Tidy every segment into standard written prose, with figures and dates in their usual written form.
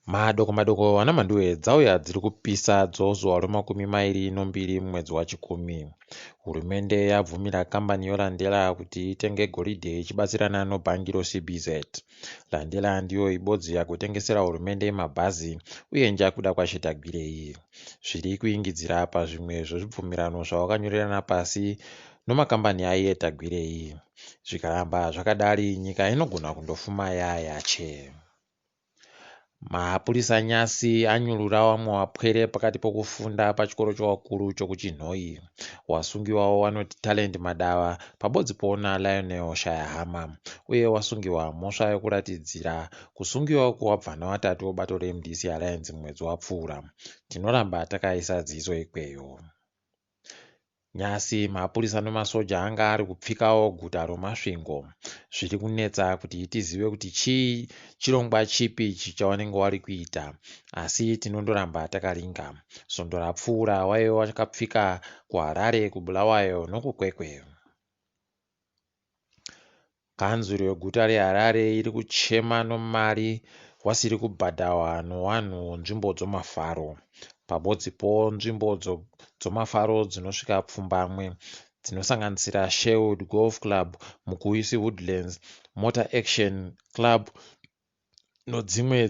Madoko madoko ana Mhanduwe dzauya dziri kupisa dzozuva remakumi mairi nombiri mumwedzi waChikumi. Hurumende yabvumira kambani yoLandela kuti itenge goridhe ichibatsirana nobhangi roCBZ. Landela ndiyo ibodzi yagotengesera hurumende mabhazi uye njakuda kwaShe Tagwirei. Zviri kuingidzira pazvimwe zvezvibvumirano zvavakanyorerana pasi nomakambani aiye Tagwirei. Zvikaramba zvakadari nyika inogona kundofuma yayache. Mapurisa nyasi anyurura vamwe vapwere pakati pokufunda pachikoro chavakuru chokuChinhoyi. Wasungiwawo vanoti Talent Madava pabodzipo naLionel Shayahama uye wasungiwa mhosva yokuratidzira kusungiwa kwevabvana vatatu vebato reMDC Alliance mumwedzi wapfuura. Tinoramba takaisa dziso ikweyo. Nyasi mapurisa nemasoja anga ari kupfikawo guta roMasvingo. Zviri kunetsa kuti tizive kuti chii chirongwa chipi ichi chavanenge vari kuita asi tinondoramba takaringa. Svondo rapfuura waive wakapfika kuHarare, kuBulawayo nokuKwekwe. Kanzuru yeguta reHarare iri kuchema nomari wasiri kubhadharwa nowanhu nzvimbo dzomafaro. Pabodzipo nzvimbo dzomafaro dzinosvika pfumbamwe dzinosanganisira Sherwood Golf Club, Mukuvisi Woodlands, Motor Action Club nodzimwe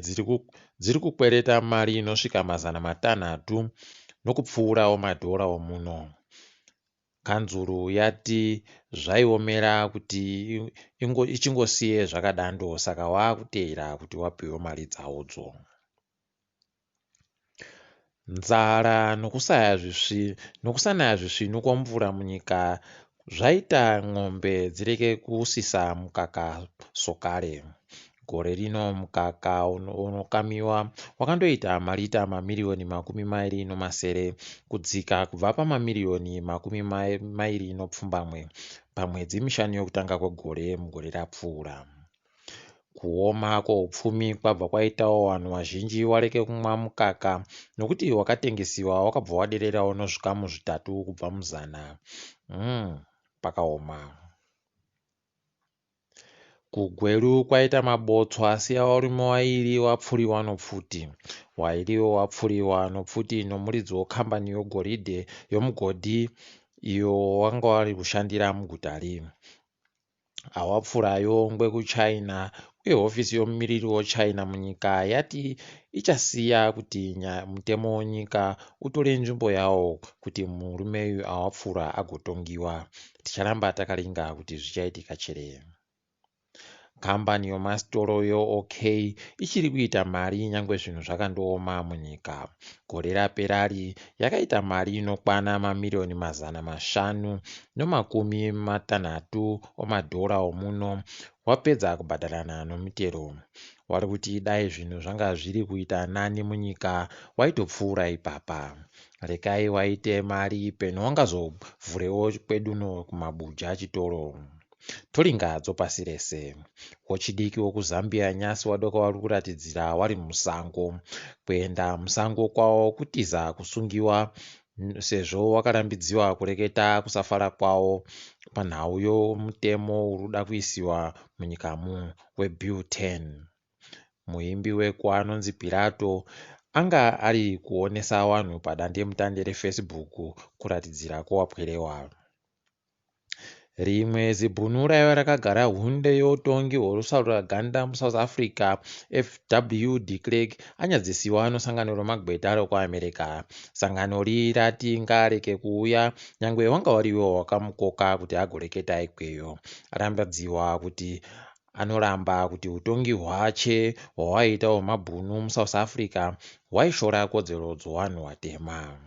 dziri kukwereta mari inosvika 600 nokupfuurawo madhora omuno. Kanzuru yati zvaiomera kuti ichingosiye zvakadando saka wakuteera kuti wapiwe mari dzawodzo. Nzara nokusanaya zvisvinu kwemvura munyika zvaita mwombe dzireke kusisa mukaka sokare. Gore rino mukaka unokamiwa wakandoita marita mamiriyoni 27 kudzika kubva pamamiriyoni 28 pamwedzi mishanu yokutanga kwegore mugore rapfuura. Kuoma kwoupfumi kwabva kwaitawo vanhu vazhinji vareke kumwa mukaka nokuti wakatengesiwa wakabva wadererawo nozvikamu 3 kubva muzana. Pakaoma. KuGweru kwaita mabotswa asiya varume vairi vapfuriwa nopfuti. Wairiwo wapfuriwa nopfuti nomuridzi wekambani yogoridhe yomugodhi iyo wanga wari kushandira muguta ri. Awapfurayo ngwekuChina uye hofisi yomumiriri weChina munyika yati ichasiya kuti mutemo wenyika utore nzvimbo yawo kuti murume uyu awapfura agotongiwa. Ticharamba takaringa kuti zvichaitika chere. Kambani yomasitoro yeOK ichiri kuita mari nyangwe zvinhu zvakandooma munyika. Gore raperari yakaita mari inokwana mamiriyoni 560 omadhora omuno wapedza kubhadharana nomitero. Wari kuti dai zvinhu zvanga zviri kuita nani munyika waitopfuura ipapa. Rekai waite mari peno wangazovhurewo kweduno kumabuja chitoro. Toringa dzopasi rese. Wechidiki wekuZambia nyasi wadoka wari kuratidzira wari musango. Kuenda musango kwavo kutiza kusungiwa sezvo wakarambidziwa kureketa kusafara kwavo panhau yomutemo uri kuda kuisiwa munyikamo weBill 10. Muimbi weko anonzi Pirato anga ari kuonesa vanhu padandemutande reFacebook kuratidzira kwowapwerewa. Rimwe zibhunu raiva rakagara hunde youtongi hworusaruraganda muSouth Africa FW de Klerk anyadzisiwa nosangano remagweta rokuAmerica. Sangano ri rati ngaareke kuuya nyangwe wanga wariwo wakamukoka kuti agoreketa ikweyo. Arambadziwa kuti anoramba kuti utongi hwache hwawaiita hwemabhunu muSouth Africa hwaishora kodzero dzovanhu vatema.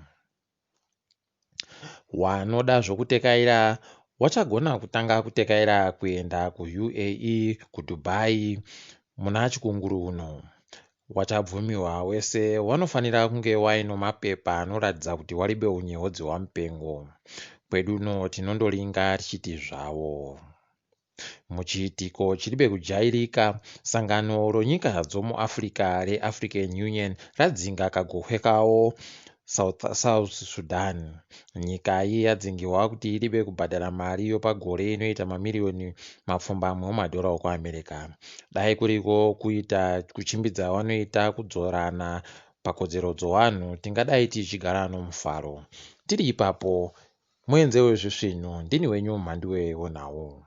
Wanoda zvokutekaira wachagona kutanga kutekaira kuenda kuUAE kuDubai muna Chikunguru uno. Wachabvumiwa wese wanofanira kunge waino mapepa anoratidza kuti waribe unyehodzi hwamupengo. Kweduno tinondoringa tichiti zvavo. Muchiitiko chiribe kujairika, sangano ronyika dzomuAfrica reAfrican Union radzinga kagohwe kawo South Sudan. Nyika iyi yadzingiwa kuti iribe kubhadhara mari yopagore inoita mamiriyoni mapfumbamwe emadhora okuAmerica. Dai kuriko kuita kuchimbidza vanoita kudzorana pakodzero dzowanhu tingadai tichigara nomufaro. Tiri ipapo muenze wezvisvinu ndini wenyu Mhanduwe wenhau.